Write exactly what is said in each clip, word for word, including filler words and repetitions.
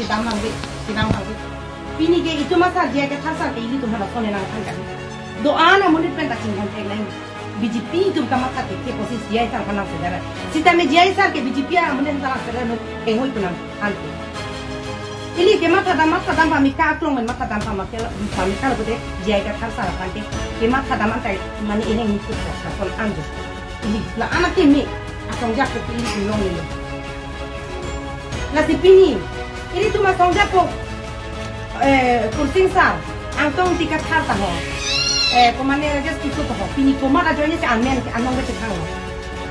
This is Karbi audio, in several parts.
kedam nangve, kedam nangve. Pini ke itum asar J I Kathar sar ke ilitum aphan lason nangthan kali. Do-an amonit pen ta chinghon thek nang. B J P itum kamatha ke ke posis J I sar aphan nangsedar. Sitame J I sar ke B J P amonit aphan nangsedar no kehoi punang ante. Ili kematha dam, matha dam pamika aklong pen matha dam pamika, pamika lo kode J I Kathar sar aphan ke kematha dam antai mane ineng ni kut sa son anjo. Ili la anak ke me asong jak ke ili long ni. Lasi pini, ilitum asong japo, eh, Kursing sar, Angtong Ingti Kathar ta ho, eh, komane Rajesh Tisso ta ho, pini komat ajoine si amen, anong ke chethang lo.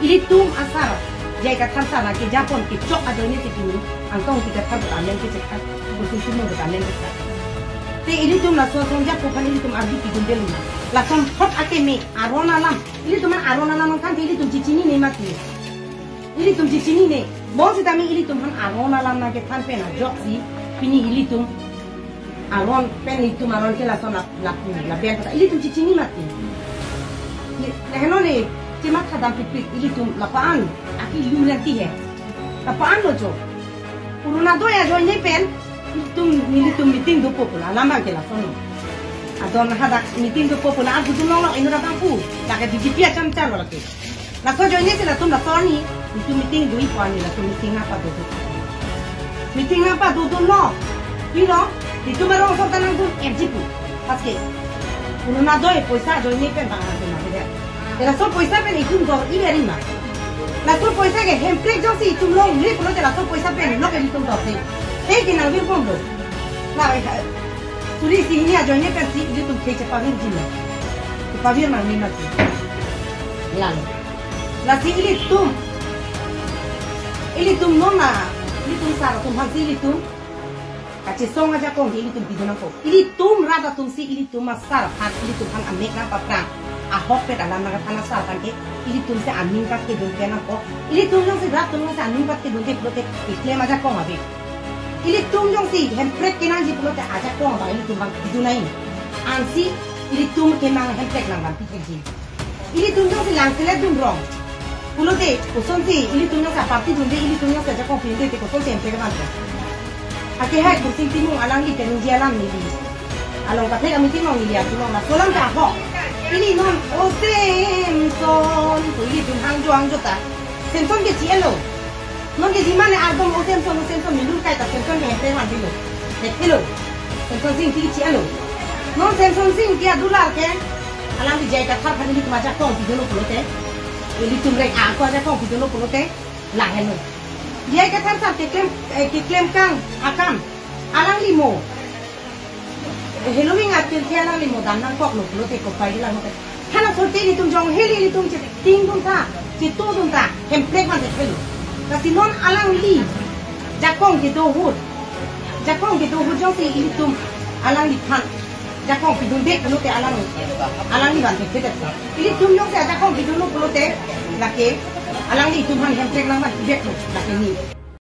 Ilitum asar, J I Kathar sar, kejapon, kechok ajoine si pini, Angtong Ingti Kathar ta amen ke chethang, Kursing Timung ta amen ke chethang. Te ilitum laso asong japo aphan ilitum ardi kidun delu. Lason thot akeme, aron alam, ilitum aphan aron alam nangthan, ilitum chichinine mati. Ilitum chichinine. Bonsitame ilitum aphan aron alam nangkethan pen ajoksi pini ilitum aron pen ilitum aron ke lason lap, lap, lapen kota ilitum chichini mati. Ni, neheno ne kematha dam pipik ilitum lapu-an aki lu nanti he. Lapu-an lo jo. Corona do ajoine pen ilitum, ilitum meeting dopo pu la alam abang ke lason lo. Adon hadak meeting dopo pu la an kutum long lo inut abang pu. Lake B J P acham cham lo lake. Laso ajoine si latum laso arni, itum meeting do-ipo arni latum meeting nangpadodo. Meeting nangpadodunlo. Pilo, itum arong asor ta nangdun-ikji pu. Paske, corona do-e poisa ajoine pen bang nangdun nang de. Te laso poisa pen itum dor-i ri ma. Laso poisa ke Hemprek jongsi itum longle pulote laso poisa pen lo ke itum dorde. Te ke nangvirbomlo. La, eh, suri isi hini ajoine pensi ilitum khei chepavirji ma. Chepavir nangne mati. Lang. Lasi ilitum, ilitum non na, ilitum sar atum aphansi ilitum kachesong ajakong ke ilitum pidun nangpo. Ilitum rat atumsi ilitum asar aphan, ilitum aphan amek nangpaprang. Ahokpet alam nangkethan asar aphan ke ilitumsi aning patkedun ke nangpo. Ilitum jongsi rat atum jongsi aning patkedunde pulote keklem ajakong ave. Ilitum jongsi Hemprek kenangji pulote ajakong abang ilitum abang pidun nang. Ansi ilitum kemang Hemprek nangvanpi thekji. Ilitum jongsi langselet dun rong pulote kosonsi ilitum jongsi aparty dunde, ilitum jongsi ajakong pidunde te kosonsi Hemprek vanpo. Ake hai Kursing Timung alangli keningje alam neli. Along kaprek a-meeting along neli atum along laso alam ta ho. Ili non O Semson pu ilitum hangjo hangjo ta. Semson ke chi-etlo. Non ke jiman ne ardom O Semson, O Semson milur kai ta Semson ke Hemprek vanpilo. Thekthe lo. Semsonsing Ingti chi-etlo. Non Semsonsing Ingti adular ke alangli J I Kathar aphan ilitum ajakong pidunlo pulote, ilitum reng ako ajakong pidunlo pulote, lahenlo. J I Kathar sar keklem, eh, keklem kang akam alangli mo. Halloween atil ke alangli mo dam nangkoklo pulote kopai lang te. Halaso te ilitum jong heli ilitum chetingdun tha, chetodun tha, Hemprek van thekthelo. Lasi non alangli jakong kedo ahut, jakong kedo ahut jongsi ilitum alangliphan jakong pidunde pulote alang, alangli van thekthedet. Ilitum jongsi ajakong pidunlo pulote lake alangli itum aphan Hemprek nangvanpidetlo lake ni.